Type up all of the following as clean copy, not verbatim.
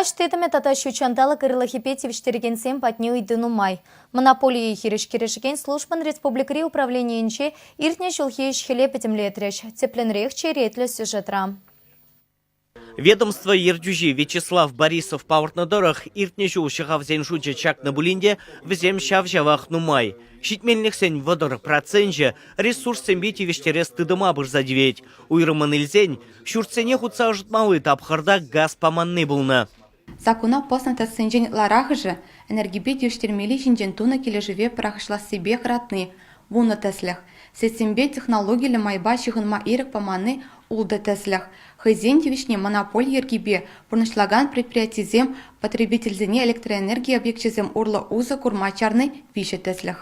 Влаҫ тытӑмӗ тата ҫутҫанталӑк ырлӑхӗпе тивӗҫтерекенсем патне ыйту нумай. Монополие хирӗҫ кӗрешекен службӑн республикӑри управленийӗнче иртнӗ ҫулхи ӗҫ-хӗле пӗтӗмлетрӗҫ. Тӗплӗнрех черетлӗ сюжетра. Ведомство ертӳҫи Вячеслав Борисов палӑртнӑ тӑрӑх, иртнӗ ҫул ҫӑхавсен шучӗ чакнӑ пулин те вӗсем ҫав-ҫавах нумай. Ҫитменлӗхсен 30 проценчӗ ресурссемпе тивӗҫтерес тытӑма пырса тивет. Уйрӑммӑн илсен, ҫуртсене хутса ӑшӑтмалли тапхӑрта газ паманни пулнӑ. Саккуна пӑснӑ тӗссенчен ытларахӑшӗ энергипе тивӗҫтермелли ҫинчен тунӑ килӗшӗве пӑрахӑҫлассипе хӑратни, вунӑ тӗслӗх, сетьсемпе технологиллӗ майпа ҫыхӑнма ирӗк паманни ултӑ тӗслӗх, хӑйсен тивӗҫне монополи йӗркипе пурнӑҫлакан предприятисем потребительсене электроэнерги объекчӗсем урлӑ усӑ курма чарни виҫӗ тӗслӗх.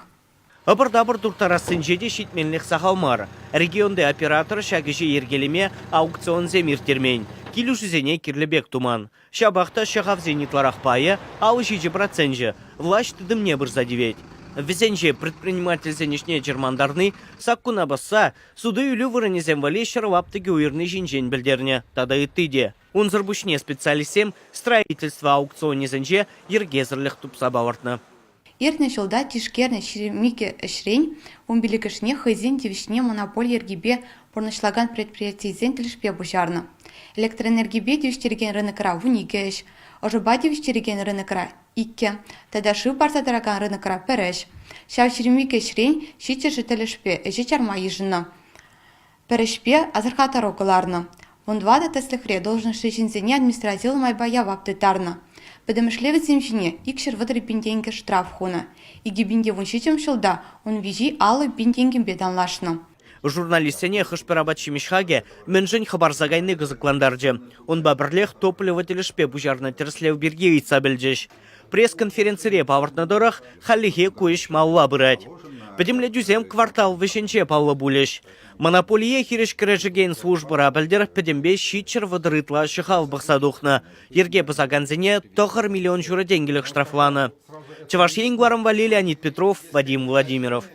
Ӑпӑр-тапӑр турттарассинче те ҫитменлӗх сахал мар. Регионти оператор ҫак ӗҫе йӗркелеме аукционсем ирттермен, килӗшӳсене кирлӗ пек туман. Ҫапах та ҫӑхавсен ытларах пайӗ, 57 проценчӗ, влаҫ тытӑмне пырса тивет. Вӗсенче предпринимательсен ӗҫне чӑрмантарни, саккуна пӑсса суту-илӳ вырӑнӗсем валли ҫӗр лаптӑкӗ уйӑрни ҫинчен пӗлтернӗ тата ытти те. Унсӑр пуҫне специалистсем строительство аукционӗсенче йӗркесӗрлӗх тупса палӑртнӑ. Иртнӗ ҫулта тишкернӗ 22 ӗҫрен вунпиллӗкӗшне хӑйсен тивӗҫне монополи йӗркипе пурнӑҫлакан предприятисен тӗлӗшпе пуҫарнӑ. Электроэнергипе тивӗҫтерекен рынокра вуникӗ ӗҫ, ӑшӑпа тивӗҫтерекен рынокра иккӗ тата шыв парса тӑракан рынокра пӗр ӗҫ. Ҫав 22 ӗҫрен ҫиччӗшӗ тӗлӗшпе ӗҫе чарма йышӑннӑ. Пӗр ӗҫпе асӑрхаттару кӑларнӑ. Вунтӑватӑ тӗслӗхре должноҫри ҫынсене административлӑ майпа явап тыттарнӑ. Пӗтӗмӗшле вӗсем ҫине 230 пин тенкӗ штраф хунӑ. 2017 ҫулта ун виҫи 50 пин тенкӗпе танлашнӑ. Журналистсене хӑш-пӗр апат-ҫимӗҫ хакӗ мӗншӗн хӑпарса кайни кӑсӑклантарчӗ. Унпа пӗрлех топливо тӗлӗшпе пуҫарнӑ тӗрӗслев пирки ыйтса пӗлчӗҫ. Пресс-конференцире палӑртнӑ тӑрӑх, хальлӗхе ку ӗҫ малалла пырать. Пӗтӗмлетӳсем квартал вӗҫӗнче паллӑ пулӗҫ. Монополие хирӗҫ кӗрешекен службӑра пӗлтӗр пӗтӗмпе 730 ытла ҫӑхав пӑхса тухнӑ. Йӗрке пӑсакансене 9 миллион ҫурӑ тенкӗлӗх штрафланӑ. Чӑваш Ен кӑларӑм валли Леонид Петров, Вадим Владимиров.